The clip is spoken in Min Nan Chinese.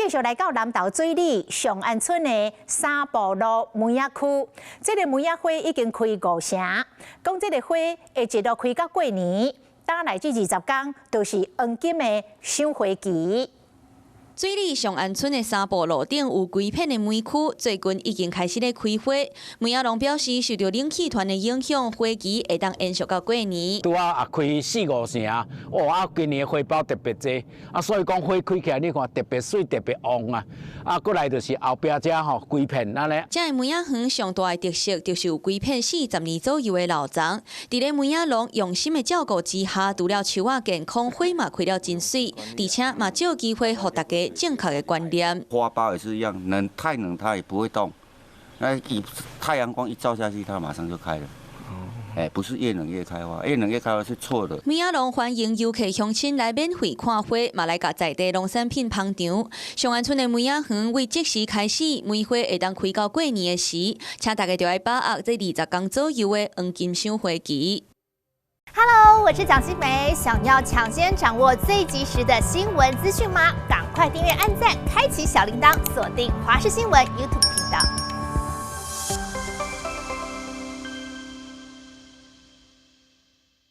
繼續來到南投水里上安村的三步路梅仔區，這个梅仔花已經開五成，講這个花會一路開到過年，今來這20工就是黃金的賞花期。水里上安村的三步路頂有規片的梅區，最近已經開始咧開花。梅仔農表示，受著冷氣團的影響，花期會當延續到過年。拄仔也開四五成，哦啊，今年的花苞特別濟，啊，所以講花開起來，你看特別媠，特別旺啊！啊，閣來就是後壁遮吼，規片按呢。這个梅仔園上大的特色，就是有規片40年左右的老欉。佇咧梅仔農用心的照顧之下，除了樹仔健康，花嘛開了真媠，而且嘛藉機會予大家正確的觀念。花苞也是一樣，冷太冷它也不會動，那一太陽光一照下去，它馬上就開了。哎，不是越冷越開花，越冷越開花是錯的。梅仔農歡迎遊客鄉親來免費看花，嘛來共在地農產品捧場。上安村的梅仔園為這時開始，梅花會當開到過年的時，請大家著愛把握這20工左右的黃金賞花期。 Hello，我是蔣新梅，想要搶先掌握最及時的新聞資訊嗎？趕快訂閱、按讚、開啟小鈴鐺，鎖定華視新聞 YouTube 頻道。